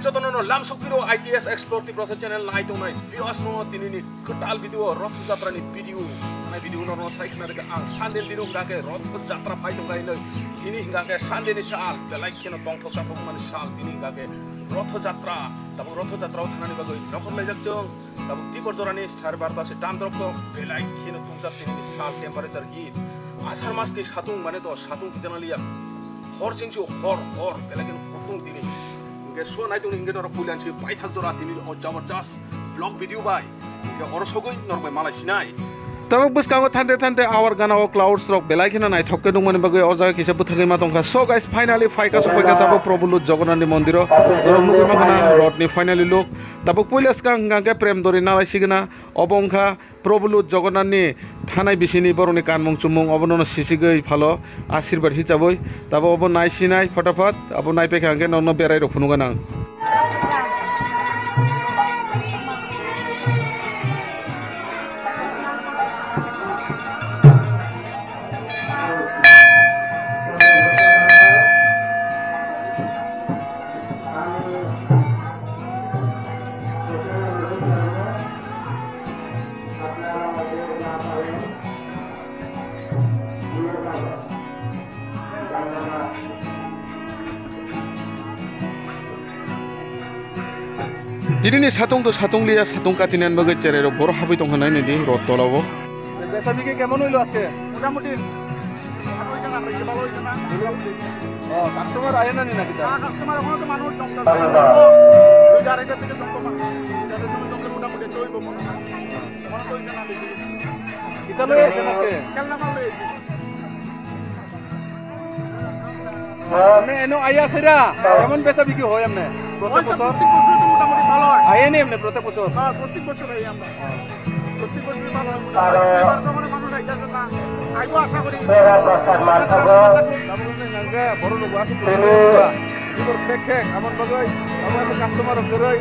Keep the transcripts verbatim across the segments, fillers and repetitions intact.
Jotono no lamsok piro I T S Explore Tiprasa channel nai tongnai viewers no tini ni kwtal video Rotho Jatra ni video. Nai video no no sai khna rega ang Sunday dino hingga ke Rotho Jatra phai tongkai noi. Tini hingga ke Sunday ni sal belai kheno tongthok sathok mani sal tini hingga ke Rotho Jatra. Tabuk Rotho Jatra o thanani bagwi nokhor laijak chwng. Tabuk tibor jorani sare barta se dan drop to belai kheno tungsa tini ni sal temperature hi. Asar mas ni satung mane to satung kichana liya. Hor singchu hor hor belai kheno hor tung tini. Hingke so naitung hingke norok puilan si paithak jora tini o jabardast vlog video bai. Hingke oro sogwi norok bai malai sinai. Tabuk bwskango thante thante awar gana o clouds rok belai kheno naithok khe nukmani bagwi o jaga kisa bwthagwi ma tongkha. So guys, finally phaikha sokphaikha tabuk Prabhu Lut Jagannath ni mondiro. Norok nukwi mankha na road ni finally look. Tabuk puila swkang hingka hingke Prem Dori nalai sigana. Obo wngkha Prabhu Lut Jagannath ni thanai bisini borokni kanmung chumung obono no sisigwi phalo ashirbad hisabai. Tabo obo nai sinai photaphat abo nai paikha hingke nokno berai rok phunukgwi nang. Tini ni satung to satung liya, satung katinani bagwi cherai rok boro habwi tongkha nai nini rot tola o. Besa bikhe kemon hoilo aske? Motamuti O, customer ahe na ni na kita? Customer এখন তো মানুষ জমতে দুইটা আড়াইটা থেকে জমতে পারে। যাদের জন্য জমতে মোটামুটি চলবে মনে হয়। মনে তো হইছে না বেশি। Kita loi aise na ke? Kelna mal loi aise. Amne eno aya sera, kemon besa bikhi hoy amne? Protek bosor? Protek bosor to motamuti bhalo hoy. Aye ni amne protek bosor? Hya, protek bosor aye amra. Protek bosor bhalo hoy motamuti. Ebar to mane manuj aitase na. Aibo asha gori. Nangkhe borok rok bo aswk tongwi tongkha. Bibor khek khek, aboni bagwi abo abo customer rok kwrwi.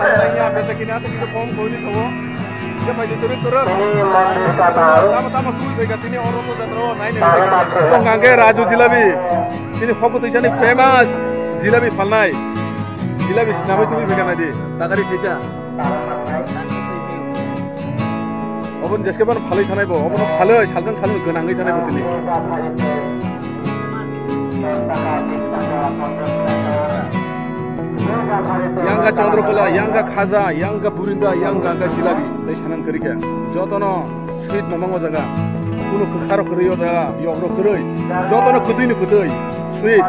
Ang nangya beta kini aswk kisa kom koi ni sabo. Kisa pai di twrwk twrwk. Tamo tamo twi bai ka tini oro mo jatra o nai nai. Ang nangkhe Raju Jilabi. Tini hokotwi sani famous jilabi phalnai. Jilabi sinamwi twi bai ka nai di. Takari kisa. Obo ni jeske ban phalwi thanai bo, obo no phalwi salsan salwi gwnangwi thanai bo tini. Yangga Chandrakala, yangga khaja, yangga burinda, yangga ga jilabi, tei sanan kwrwi kha. Jotono sweet mamang o jaga. Kuno kwkharok kwrwi o jaga, yokrok kwrwi. Jotono kwtwi ni kwtwi, sweet.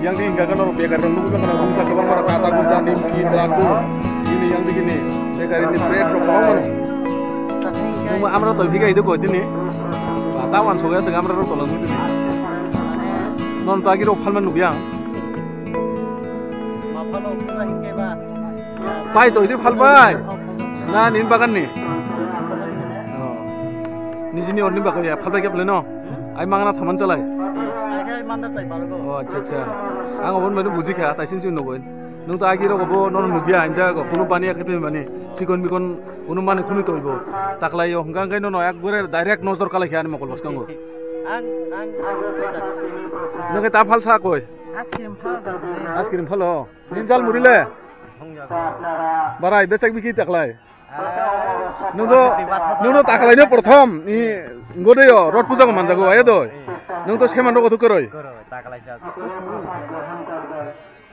Yang di hingka kano bekar rong nukung kano rungsa kwbang mano kata gunta nimki laddu. Ini yang di gini bekar ini bread rok kwbang mano. Nungma amra toi bhiga idu koi dini. Tawan soga soga amra rok tolong dini. Non to agi rok phalma nubyang. Pai toi di phalbai. Na nin bagan ni. Oh. Nijini orni bagan ya phalbai kep leno. Ai mangna thaman chalai. Ai khe mandar chai palo go. Oh, acha acha. Ang obon menu buji kha, taisin sin nogoi. Nung ta agi rogo bo nono nugya anja go. Kunu bani akhe pe mani. Chikon mikon kunu mani kunu toibo. Taklai yo hingka hingkai nono ek gore direct nojor kalai khe ani mokol boskango. Ang ang. Nang ta phal sa koi. Ice cream phal da. Ice cream phalo. Ninjal murile. Barai besek biki taklai. Nungdo, nungdo takalai no prothom ni ngodeyo rot puja ko manjago ayo doi. Nungdo seman rogo thukoroi.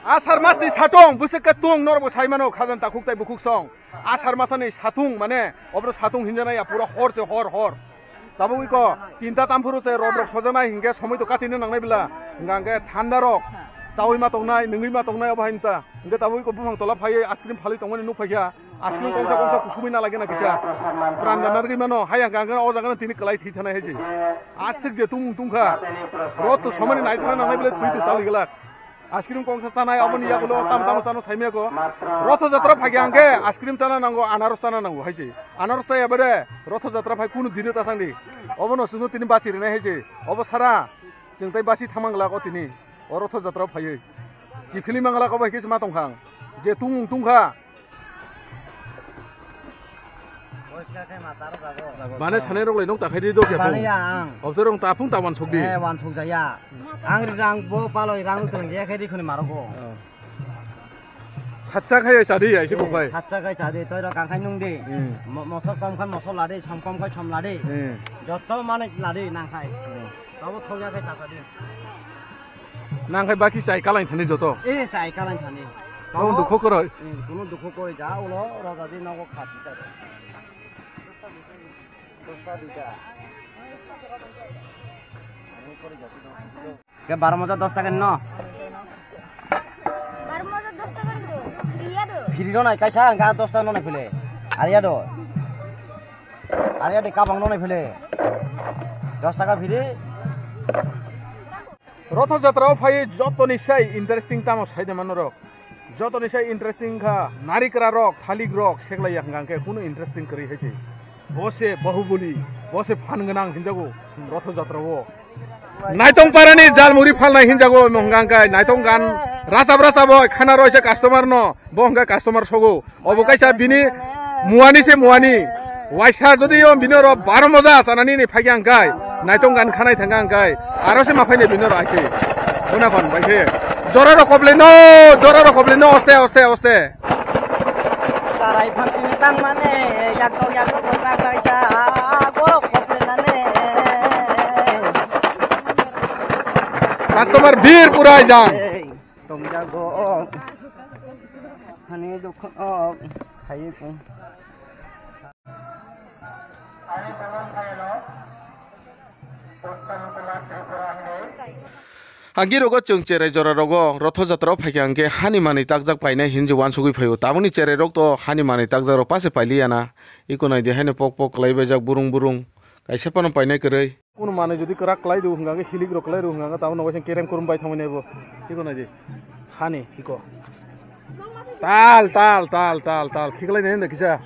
Asar mas ni satung bwswk ka tung norbo saimano khajan takhuk tai bukhuk song. Asar masani satung mane obro satung hinjana ya pura hor se hor hor. Tabuk iko tinta tamphuru se rod rok sojaknai hingke somoi to katina nangnai bela. Hingke thanda rok chawi ma tongnai, nungwi ma tongnai obo hai ta. Hingke tabuk iko buphang tola phaiwi ice cream phalwi tongmani nuk phaikha. Ice cream kongsa kongsa kusumwi na lagena kisa. Pran da nargwi mano, hai hingke hingke o jaga tini kwlai thwi thanai hai se. Aswk je tung tungkha. Rod to somani naithara nangnai bela thwi to chali glak. Ice cream kongsa chanai, aboni yagulo tam tamo chano saimaya ko. Rotho jatra phagi angke ice cream chana nango, anaros chana nango hai se. Anaros chaya bade rotho jatra phai kunu dino ta thangdi. Obono chwngno tini basi rinai hai se. Obo sara chwng tai basi thangmang glak o tini. O rotho jatra phaiwi. Kiphilwi mang glak o bai khe se ma tongkha ang. Je tung tungkha. Mane sanai rok lai nok ta khai di do khe. Bani ya ang. Obse rong ta phung ta wan sok di. Eh, wan sok jaya. Ang ri rang bo paloi rang twng ya khai di khoni marok bo. Oh. Khatsa khai chadi, ai se buphai. Khatsa khai chadi, toi rok kangkhai nung di. Hmm. Mo-, mosok kom khai mosok ladi, som kom khai som ladi. Hmm. Joto manwi ladi nang khai. Hmm. Tabo thokya khai tasa di. Nang khai baki chai kalain thani joto. Eh, chai kalain thani. Tamo dukho koroi. Hmm, kuno dukho koroi ja, ulo roja di nogo khati chadi. Dosta duita. Ke baro moja dos taka no? Baro moja dos taka no. Iya do. Phiri no nai kaisa ang ga dos taka no nai phele. Ariya do. Ariya de kabang no nai phele. Dos taka phiri. Rotho jatra o phai jotoni sai interesting tamo sai de manorok. Jotoni sai interesting kha narikra rok, thalik rok seklai ya hwnkha khe kunu interesting kwrwi hai se. Bo se Bahubali, bo se phan gwnang hinjago Rotho jatra o. Naitong parani jalmuri phalnai hinjago hwnkha khe naitong gan rachab rachab oi khana roi se customer no, bo hwnkha customer sogo. Obo kaisa bini muani se muani. Waisa jodi yo bini oro baro moja chanani ni phagya hwnkhe, naitong gan khanai thangkha hwnkhe, aro se ma phainai bini oro aise. Bona kon bai se. Jora rok koble no, jora rok koble no, oste, oste, oste. Tarai phan tini tang mane, yak dok, yak dok, boi bak bai sa, borok koble nane. Customer bir pura jang. Tongjago. Hani dukho, oh, khai ko. Agi rogo chwng cherai jora rogo Rotho jatra o phaikha hwnkhe hani manwi takjak painai hinwi uansugwi phaio. Tabukni cherai rok to hani manwi takjak rok pase pailiya na. Iko naidi haino pok pok kwlaibaijak burung burung. Kaisa phano painai kwrwi. Kunu manwi jodi kwrak kwlai rw hwnka khe, hilik rok kwlai rw hwnka khe, tabuk nogo kerem kurum bai thangmani abo. Iko naidi. Hani iko. Tal, tal, tal, tal, tal. Khiklai nai da kisa.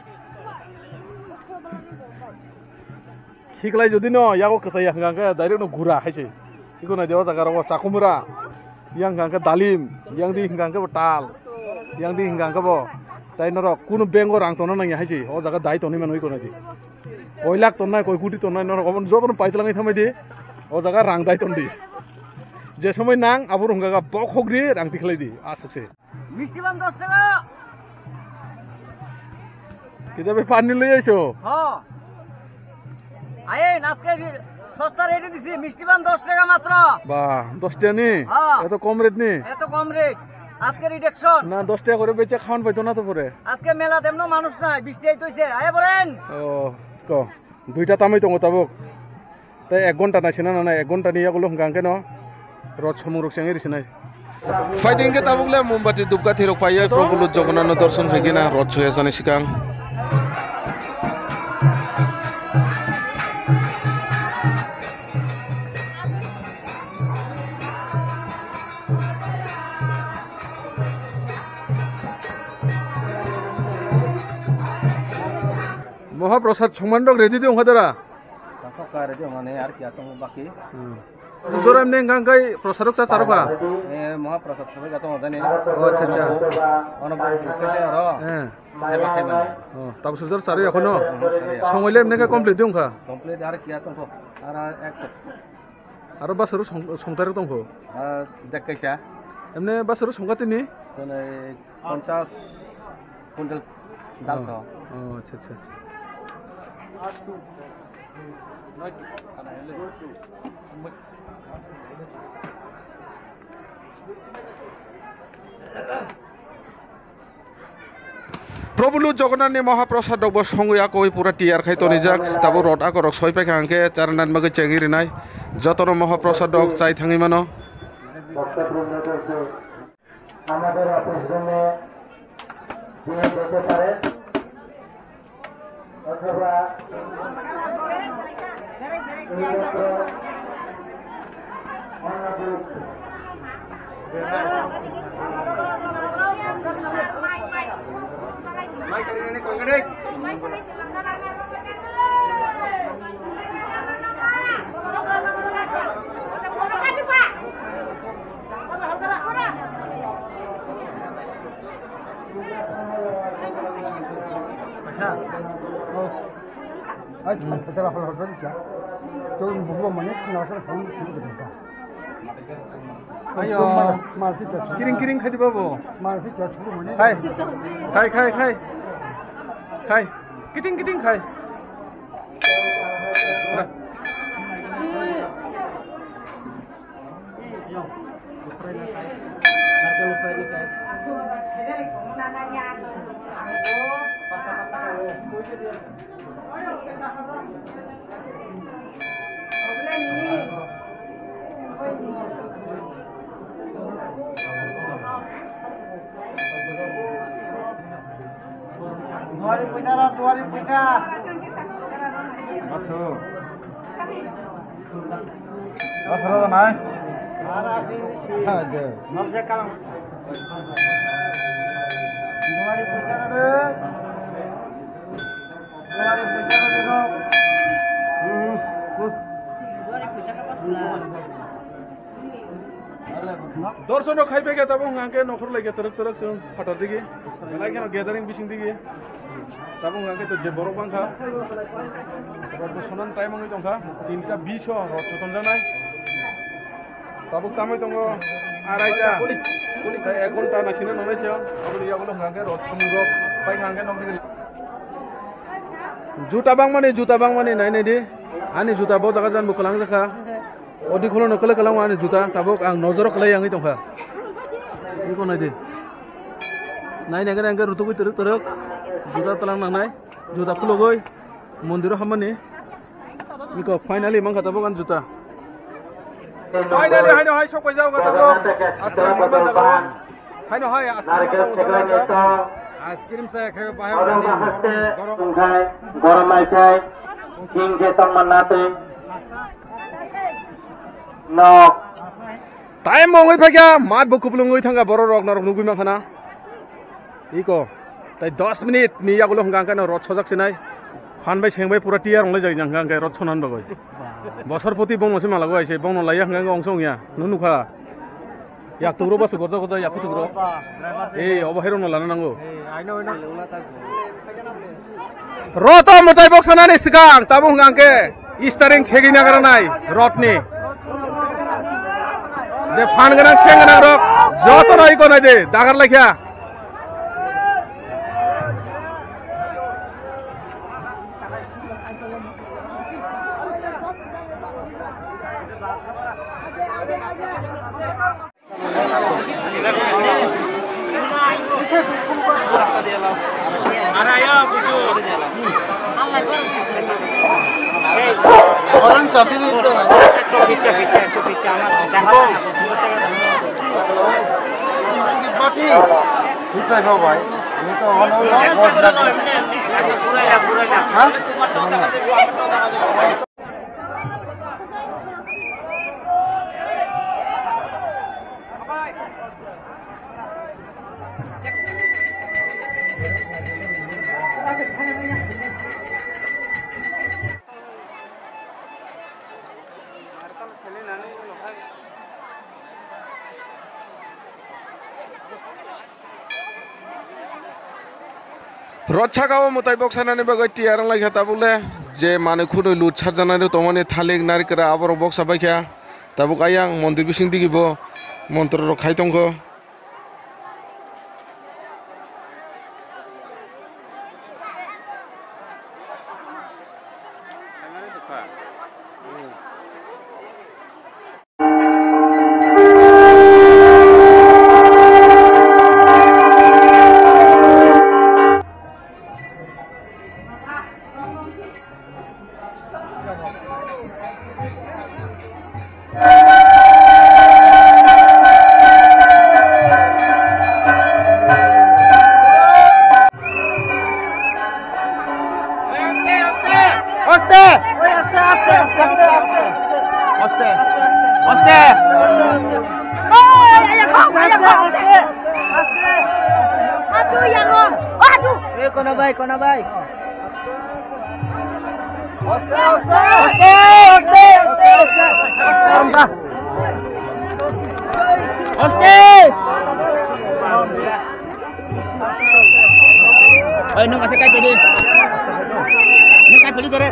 Khiklai jodi no yago kwchai ya hwnka khe direct no gura hai se. Iko naidi o jaga rogo chakumura. Yang hwnka khe dalim, yang di hwnka khe bo tal. Yang di hwnka khe bo. Tai norok kunu bank o rang tongna nangya hai se. O jaga dai tongwi mano iko naidi. Koi lakh tongnai, koi koti tongnai, norok obo jotono paitwlangwi thamai di. O jaga rang dai ton di. Je somoi nang, abo rwngkha kha bok hok di, rang tikhlai di. Aswk se. Misti ban dos taka. Kida be pani loi aiso? Ho. Aye, aske ri-, sosta rate disi, misti ban dos taka matro. Ba, dos taka ni? Ha. Eto kom rate ni? Eto kom rate. Aske reduction. Na, dos taka kore beche khawan paito na to pore. Aske mela temno manush nai, bisti aito hoise. Aye boren. O, ko. Duita tamwi tongo tabuk. Tei ek ghonta nai sina nanai, ek ghonta ni yagulo hwnkha hwnkhe no rot somung rok chengwi rw sinai. Phaidi hwnkhe tabuk le mombati dupkathi rok paiwi Probhu Lord Jogonnatho no dorson khai khe na rot soya sani swkang. Mahaprasad songmanrok ready de wngkha dara? Tasok ka ready wngmani ar kiya tong baki. Hmm. Jora emne wngkha wngkha prasad rok cha charokha? Eh, Mahaprasad sabai ka tong dani. Oh, acha, acha. Ono bak khe aro. Eh. Seba khai mani. Oh, tabuk sujor charwi ekhono? Hmm, charwi. Songoi le emne khe complete de wngkha? Complete ar kiya tongkho. Ar ek Aro basuru song-, songtarok tongkho? Ah, dek kaisa. Emne basuru songkha tini? Tini ponchas quintal dal tho. Oh, acha, acha. Probhu Lord Jogonnatho ni Mahaprasad rok bo songwi akoi pura tiyar khai tonijak, tabuk rot akorok soi paikha hwnkhe chara nani bagwi chengwi rinai, jotono Mahaprasad rok chai thangwi mano. আমাদের অফিস রুমে দিয়ে যেতে পারেন। অথবা এইমাত্র অন্নদীপ Ayo. Kiring kiring khai di babu. Khai. Khai, khai, khai. Khai. Kiting kiting khai. Duari puisa ra, duari puisa. Baso. Baso ra nai. Ara si si. Ha, de. Norja kalam. Duari puisa ra de. Duari puisa ra de. Hmm. Dorson rok khai phaikha tabuk hwnkha khe nokhor laikha twrwk twrwk chwng phatar digi. Belai kheno gathering bising digi. Tabuk hwnkha khe to je borok bangkha. Rot bo sonan time wngwi tongkha. Tinta bis o rot sotonjaknai. Tabuk tamwi tongo araita. Tei ek ghonta naisingno nonai chwng. Aboni yagulo hwnkha khe rot somung rok paikha hwnkhe nokni. Juta bangmani, juta bangmani nai nai di. Ani juta bo jaga jan bo kwlangjakha. Odi khulano kwlwi kwlangma ani juta, tabuk ang nojoro kwlai yangwi tongkha. Iko nai di. Nai nai gana hwnkhe rutugwi twrwk twrwk. Juta twlang nangnai. Juta khulugwi mondiro hammani. Iko finally mankha tabuk ani juta. Finally haino hai sok paijak tabuk. Askar manman jaga. Haino hai askar manman jaga. Ice cream sa khe bahai. Borok mai khai. King ke tong manna tei. Nok. Time bo wngwi phaikha, mat bo kupulung wngwi thangkha, borok rok norok nugwi mankha na. Iko, tai dos minute ni yagulo hwnkha hwnkhe no rot sojak sinai. Phan bai seng bai pura tiyar wnglai jai hwnkha hwnkhe rot sonan bagwi. Bosor poti bongno se malago aise, bongno laiya hwnkha hwnkhe ongso wngya. Nung nukha. Yak tugro basu gorja gorja yak tugro. Ei, obo hairokno lana nango. Roto mwtai boksanani swkang tabuk hwnkha hwnkhe steering khegwi nagra nai rotni. Je phan gwnang seng gwnang rok jotono iko nai de dagar laikha. Orang sasi itu. Bati. Bisa kau bai. Ini tu orang. Hah? Rot saka o mwtai boksanani bagwi tiyar wng laikha tabuk le, je manwi khunui lut sarjaknai rok tongmani thalik narikra aborok boksa baikha. Tabuk ayang mondir bising digi bo montro rok khai tongkho. Aste! Aste! Aste! Aste! Aste! Astu, yang lo. Aduh. Eh, kono bai, kono bai. Aste, aste, aste, aste. Aste. Oi, nung ase kai pedi. Nung kai pedi dore.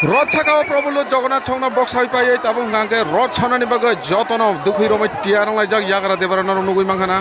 Rot saka o Probhu Lord Jagannath songno boksawi paiwi tabuk hwnkha khe rot sonani bagwi jotono dwkhwi romwi tiyar wng laijak yagra debara norok nugwi mankha na.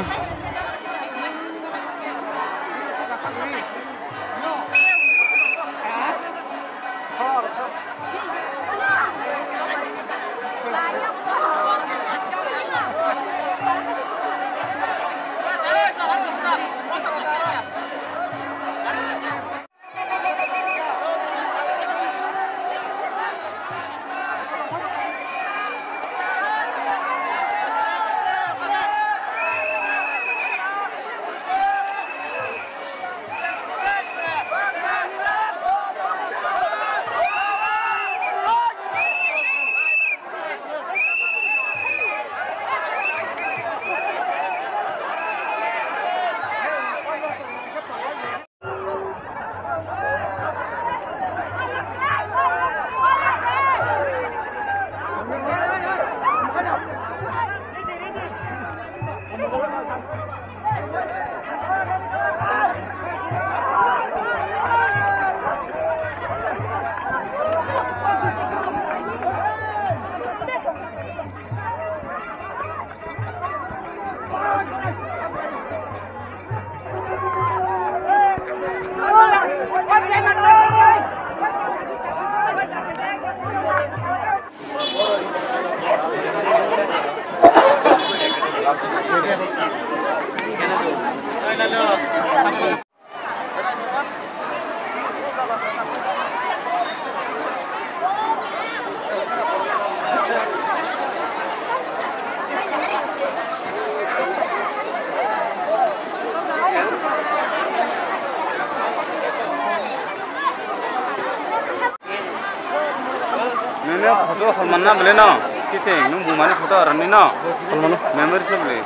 Nini photo holmanna bwleno, kiching, nung bumani photo aroni no, holmano, memory se bwle.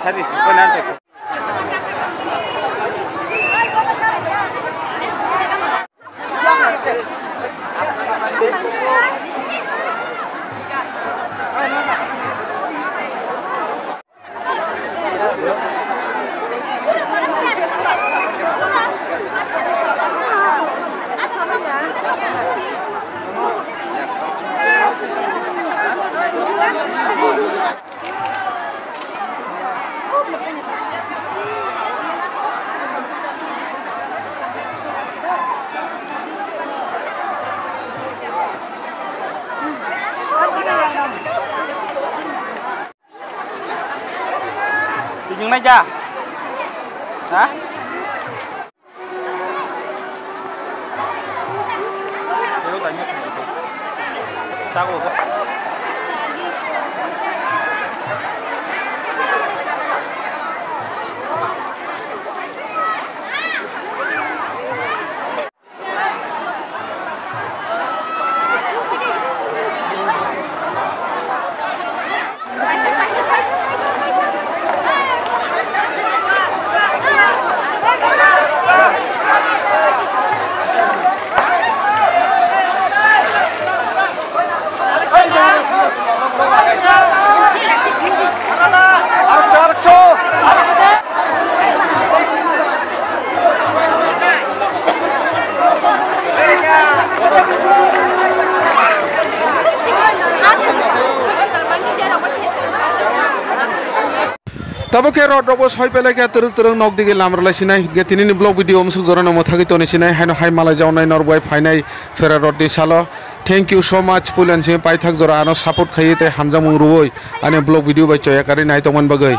Hari sukha nan te. Tijingnai ja. Ha? Tabuk khe rod rokbo soi pelai khe twrwk twrwk nok digi lam rwlai sinai, hinkhe tinini vlog video musuk jora no mwthagwi toni sinai, haino hai malai jawnai norok bai phainai phera rod ni salo. Thank you so much, puilan simi paithak jora ano support khaiwi tei hamjakmung rwui ani vlog video bai choya karwi nai tongmani bagwi.